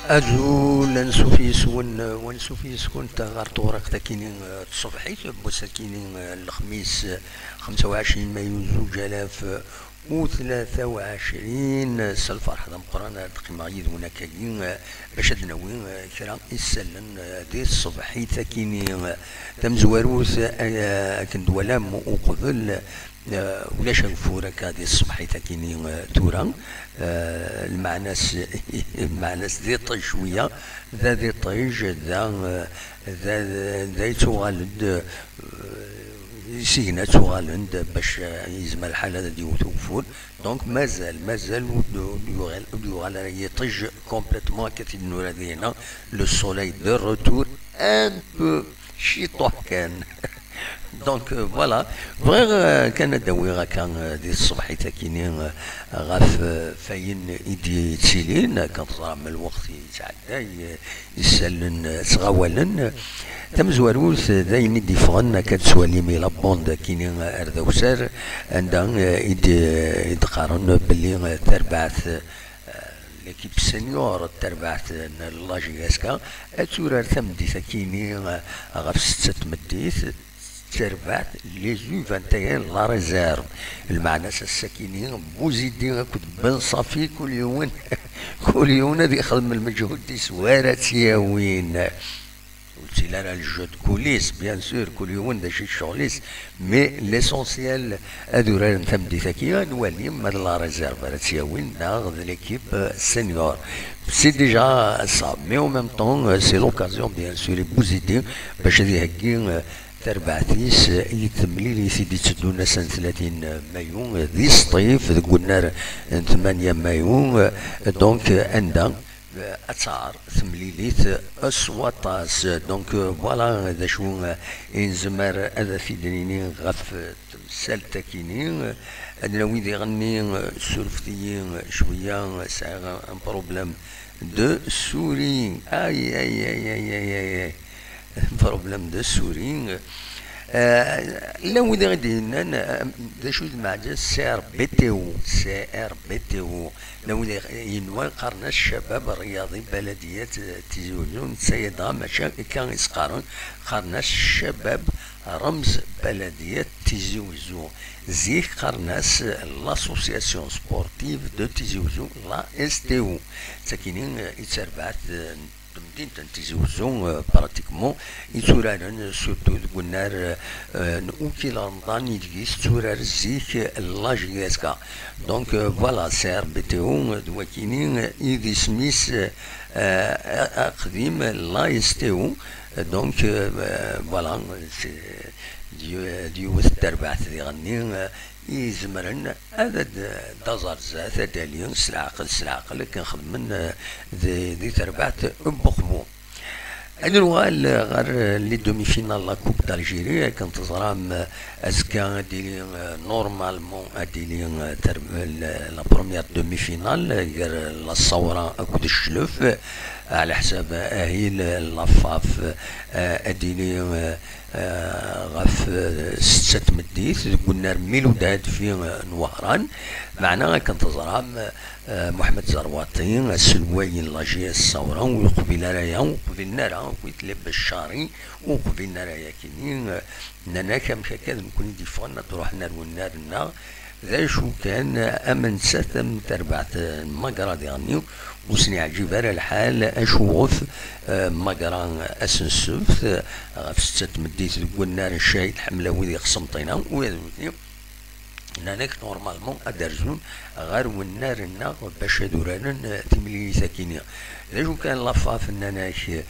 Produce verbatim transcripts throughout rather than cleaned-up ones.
Azul, ansuf yes-wen, wansuf yes-went ɣer tewriqt akini, eh, tṣebḥit n wass akini, eh, lexmis, eh, xemsa u ɛecrin mayu zuǧ alaf u tlata u ɛecrin. S lferḥ d ameqqran ara d-qqimeɣ yid-wen akkagi, eh, bac ad d-nawi, eh, kra isallen, eh, di tṣebḥit akini, eh, tamezwarut, eh, akken d-twalam uqbel, eh, ulac ageffur akka di tṣebḥit akini, eh, tura. Eh, lmeɛna-s, lmeɛna-s d iṭij cwiya, da d iṭij, da, eh, da, da yettuɣal-d, eh, isigna ttuɣalen-d bac, eh, yezmer lḥal ad d-yewwet ugeffur. Donc mazal, mazal ur d-, ur d-yuɣal, ur d-yuɣal ara yiṭij complètement, akka t-id-nura dinna, le soleil de retour, un peu, ciṭuḥ kan. Donc, euh, voilà, bɣiɣ, euh, kan ad d-awiɣ akka, euh, di tṣebḥit akini, euh, ɣef, euh, fayen i d-yettilin, akka teẓram lweqt yettɛedday, euh, isallen, euh, ttɣawalen. Tamezwarut, euh, d ayen i d-yeffɣen, akka d-twalim i la bande akini, euh, ar dawsar, anda, euh, i d-, i d-qqaren belli, euh, tarbaɛt, euh, l'équipe senior n terbaɛt n la J S K ad turar tameddit akini, eh, ɣef setta tmeddit, terbaɛt les U vingt et un la réserve. Lmeɛna-s ass-akini Buzidi akked Ben Safi kul yiwen, kul yiwen ad yexdem lmeǧhud-is wara tt-yawin. Ur ttili ara le jeu de coulisses, bien sûr, kul yiwen d acu i ccɣel-is, mais l'essentiel ad uraren tameddit-agi, ad nwali ma d la réserve ara tt-yawin neɣ d l'équipe, euh, senior. C'est déjà ça, mais en même temps, euh, c'est l'occasion, bien sûr, i Buzidi bac ad iheggi, euh, tarbaɛt-is, euh, i temlilit i d-itteddun ass n tlatin mayu, euh, di Sṭif, deg unnar n tmanya mayu, euh, donc, euh, anda ad tɛer temlilit s waṭas. Donc, euh, voilà d acu, euh, i nezmer ad t-id-nini ɣef, euh, temsalt-akini. Ad nawi diɣenni, euh, surfet-iyi, euh, cwiya, euh, sɛiɣ un problème de souris. Aïe, aïe, aïe, aïe, aïe, aïe, aïe. Problème de souris. Euh, llan wid i d-yennan, euh, d acu d lmeɛǧa C R B T O, C R B T O. Llan wid yenwan qqaren-as Cabab Rryaḍi Baladiyat Tizi Wezzu, netta yedɣa mačči akka i s-qqaren, qqaren-as Cabab Remz Baladiyat Tizi Wezzu. Zik qqaren-as l'Association Sportive de Tizi Wezzu, la S T O. D takini, eh, i d tarbaɛt, eh, n temdint n Tizi Wezzu, eh, pratiquement, i tturaren, eh, surtout deg unnar, eh, n Ukil Remḍan, i deg-s tetturar zik, eh, la J S K. Donc, eh, voilà, C R B T O, eh, d wakini, eh, i d isem-is, eh, eh, aqdim, la S T O. Eh, donc, eh, voilà, c'est, d y-, d yiwet n terbaɛt diɣenni, eh, i izemren ad, ad, d aẓerẓat, ad d-ali s leɛqel, s leɛqel, akken xedmen, eh, di, di terbaɛt n Buqbu. Ad nuɣal ɣer, eh, les demi-finales la Coupe d'Algérie, akken teẓram, eh, azekka ad d-ili, eh, normalement ad d-ili, eh, ter-, la, la première demi-finale, eh, gar, eh, la Sawra akked Cclef, eh, ɛla ḥsab ahil, eh, la FAF, eh, ad d-ili, eh, eh, ɣef, eh, setta tmeddit deg unnar mil u d ɛecrin, eh, n Wehran. Meɛna akken teẓram, eh, Muḥemmed Zerwaṭi, aselway n la J S Sawra, ur yeqbil ara aya, ur qbilen ara akk les Beccari, ur qbilen ara yakini, eh, nnan-ak amek akka d nekkni d-yeffɣen ad d-ruḥen ar wennar-nneɣ, d acu kan, am nettat am terbaɛt n Magra diɣenni, ur sen-yeɛǧib ara lḥal, acuɣef, eh, Magra ass n ssebt, eh, ɣef setta tmeddit deg unnar n Cahid Ḥemlawi di Qsenṭina, u d nutni, nnan-ak normalement ad d-rzun ɣer wennar-nneɣ bac ad uraren, eh, timlilit akini. D acu kan la FAF nnan-ak, eh,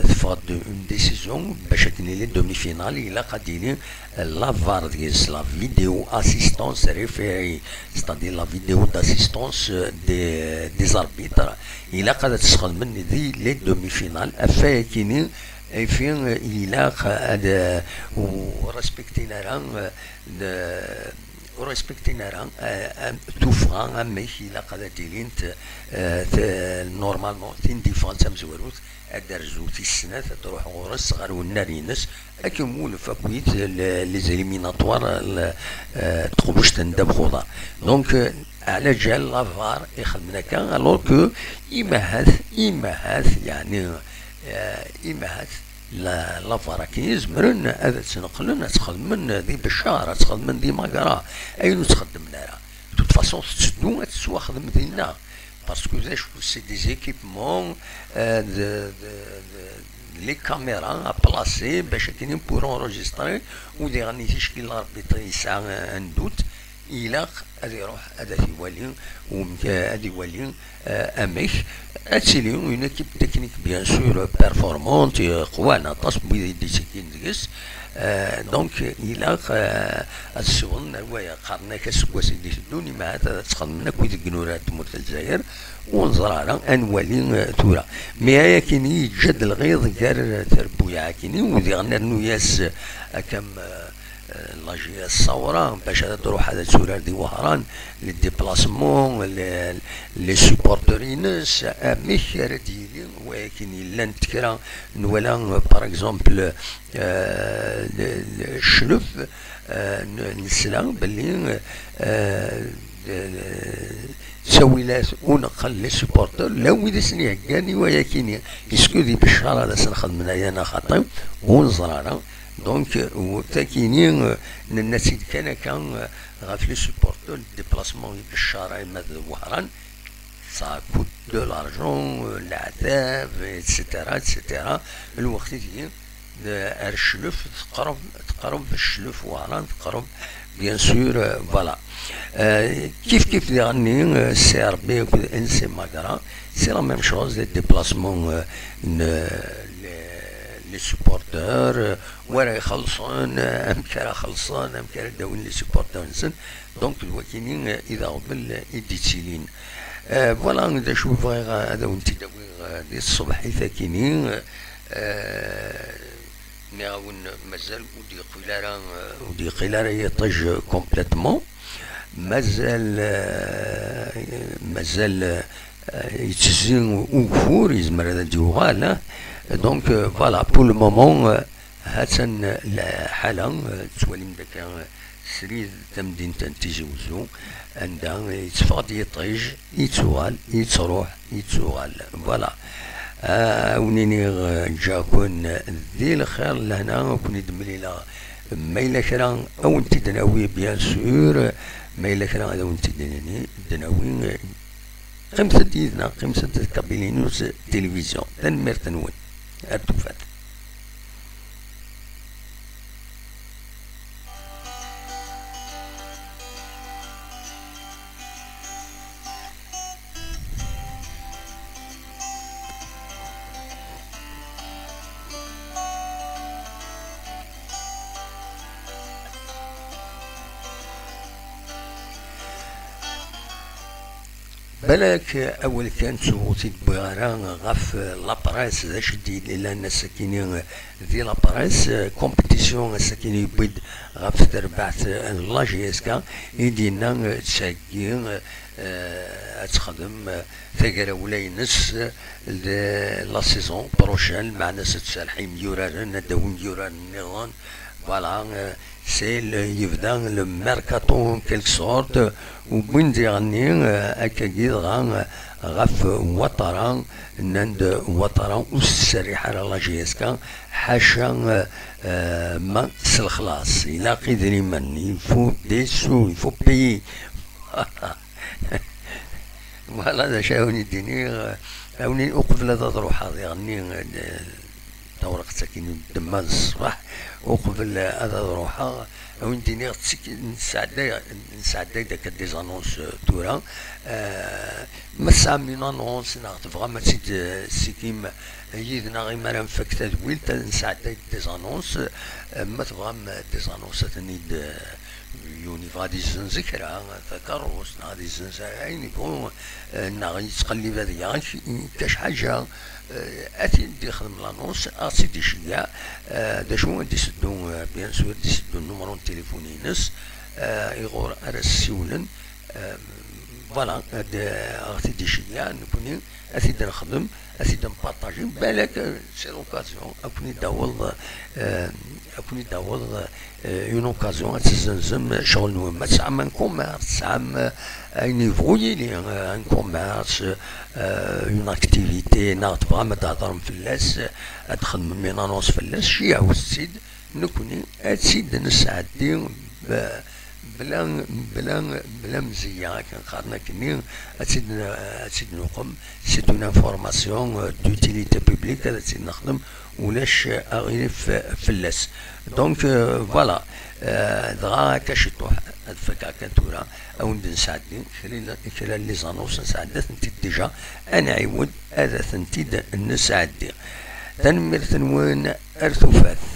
teffeɣ-d une décision bac akken les demi-finales ilaq ad d-yili la VAR deg-s, la vidéo assistance référée, c'est-à-dire la vidéo d'assistance, euh, des, des arbitres. Ilaq ad tt-sxedmen di les demi-finales. Ɣef wayakini, ifi, euh, ilaq ad, euh, ur respectin ara, euh, de, ur respectin ara, euh, am-, tuffɣa amek ilaq ad d-ilint, euh, te-, normalement, tin d-yeffɣen d tamezwarut, ad d-terzu tis snat, ad d-truḥ ɣur-s ɣer wennar-ines, akken wulef akkit le-, les éliminatoires, le-, euh, n teqbuct n ddabex uḍar. Donc, euh, ɛla ǧal lavar ixedmen akka, alors que imahat, imahat, yeɛni, eh, imahat la-, lavar-agi zemren ad tt-neqlen, ad tt-xedmen di Beccar, ad tt-xedmen di Magra, ayen ur tt-xeddmen ara. De toute façon, tetteddu ad tettwaxdem dinna. Parce que d acu, c'est des équipements, euh, de, de, de, les caméras à placer, bac akken pour enregistrer, u diɣen ticki l'arbitre yesɛa, euh, un doute, ilaq ad iruḥ ad t-iwali, u mk-, ad iwali, euh, amek. Ad tili une équipe technique, bien sûr, performante, euh, qwan aṭas n wid i d-ittekkin deg-s. Euh, donc, ilaq, euh, ad ssiwḍen ar waya, qqaren-ak aseggas i d-iteddun, imahat ad tt-xedmen akk wid i inurar n tmurt n Lezzayer, ur neẓri ara, ad nwali, euh, tura. Mais ayakini yeǧǧa-d lɣiḍ gar, euh, trebbuyaɛ-akini, u diɣen rnu-yas, euh, akka am, euh, euh, la J S Saoura, bac ad d-truḥ ad turar di Wehran, les déplacements, les, les supporters-ines, amek ara d-yili wayakini llant kra, nwala, euh, par exemple, euh, le, le, cclef, euh, n-, nesla belli, euh, de, de, ttawilat u neqqel les supporters, la wid i sen-iheggan i wayakini. Est-ce que di Beccar ad asen-xedmen aya neɣ xaṭi? Ur neẓri ara. Donc, euh, takini, euh, nenna-tt-id kan akka, euh, ɣef les supporters, le déplacement i Beccar, ma d Wehran, ça coûte de l'argent, euh, leɛtab, et cetera, et cetera. Lweqt i tigi, d-, ar cclef, teqreb, teqreb cclef Wehran, teqreb, bien sûr, euh, voilà. Euh, kif kif diɣenni, euh, C R B akked N C Magra, c'est la même chose, les déplacements, euh, n-, les, les supporters, euh, wa ara ixellṣen, euh, amek ara xellṣen, amek ara d-awin les supporters-nsen. Donc, d wakini, euh, i d aɣbel, euh, i d-ittilin. Euh, voilà, d acu bɣiɣ, euh, ad awen-t-id-awiɣ, euh, di tṣebḥit akini, euh, nniɣ-awen mazal ur d-yeqqil ara, euh, ur d-yeqqil ara yiṭij, euh, complètement. Mazal, euh, mazal, euh, yettezzi ugeffur, yezmer ad d-yuɣal, hein. Donc, euh, voilà, pour le moment, euh, ha-tt-an lḥala, euh, tettwalim d akka, euh, srid tamdint n Tizi Wezzu, anda yetteffeɣ-d yiṭij, yettuɣal, yettruḥ, yettuɣal. Voilà. Ah, ad wen-iniɣ, euh, ǧǧiɣ-ken di lxir, lehna, ad ken-id-mlileɣ ma yella kra, ad wen-t-id-nawi, bien sûr, ma yella kra, ad wen-t-id-nini, d-nawi, euh, qqimet-d yid-neɣ, qqimet-d d Kabili News Télévision. Tanemmirt-nwen. Ar tufat. Balak awal kan, ur t-id-wwiɣ ara ɣef la presse, d acu i d-yellan ass-akini di la presse, compétition ass-akini yewwi-d ɣef terbaɛt n la J S K, i d-yenna, eh, ttheggi, eh, ad texdem, eh, tagrawla-ines, eh, de la saison prochaine, meɛna s tserreḥ i yimyuraren, ad d-awin imyuraren nniḍen. Voilà, eh, c'est le, yebda le mercato en quelque sorte, u wwin diɣenni, eh, akkagi dɣa, eh, ɣef Ouattara, nnan-d Ouattara ur s-tserriḥ ara la J S K, ḥaca, eh, eh, ma s lexlaṣ, ilaq idrimen, il faut des sous, il faut payer. Voilà, d acu ara wen-id-iniɣ, eh, ad wen-in-, uqbel ad, ad ruḥeɣ diɣenni, eh, tawriqt-agi n ddemma d ṣṣbeḥ, uqbel ad, ad ruḥeɣ, ad wen-d-iniɣ, ttik-, nesɛedday, nesɛedday-d akka des annonces, euh, tura. Euh, ma tesɛam une annonce neɣ tebɣam ad tt-id, euh, tissikim yid-neɣ imi ara nfak tadwilt, ad nesɛedday-d des annonces. Euh, ma tebɣam, euh, des annonces, ad ten-id, euh, yiwen yebɣa ad yezzenz kra, takeṛṛust, neɣ ad yezzenz ayen yebɣu, euh, neɣ yettqellib ad yaɣ kac ḥaǧa, euh, ad t-id-yexdem l'annonce, ad tt-id-iceggeɛ, euh, d acu ad d-iseddu, euh, bien sûr, ad d-iseddu nnumru n tilifun-ines, euh, iɣur ara s-siwlen, euh, Voilà, ad, ad ɣ-t-id-iceyyeɛ, nekkni ad t-id-nexdem, ad t-id-npartaji, balak, euh, c'est l'occasion, ad ken-id-taweḍ, euh, ad ken-id-taweḍ, euh, une occasion, ad tezzenzem ccɣel-nwen. Ma tesɛam un commerce, tesɛam, euh, ayen yebɣu yili, euh, un commerce, euh, une activité, neɣ tebɣam ad d-thedrem fell-as, ad txedmem une annonce fell-as, ceyɛut-tt-id, nekkni ad tt-id-nesɛeddi, b-, bla, bla, bla mzeyya, akken qqaren akkenni, ad tt-id-, ad tt-id-nuqem. C'est une information, euh, d'utilité publique, ad tt-id-nexdem, ulac aɣilif fell-as. Donc, euh, voilà. Euh, dɣa akka ciṭuḥ, ad fakkeɣ kan tura, ad wen-d-nesɛeddi kra, kra n les annonces, nesɛedda-tent-id déjà, ad nɛiwed ad tent-id-nesɛeddi. Tanemmirt-nwen, ar tufat.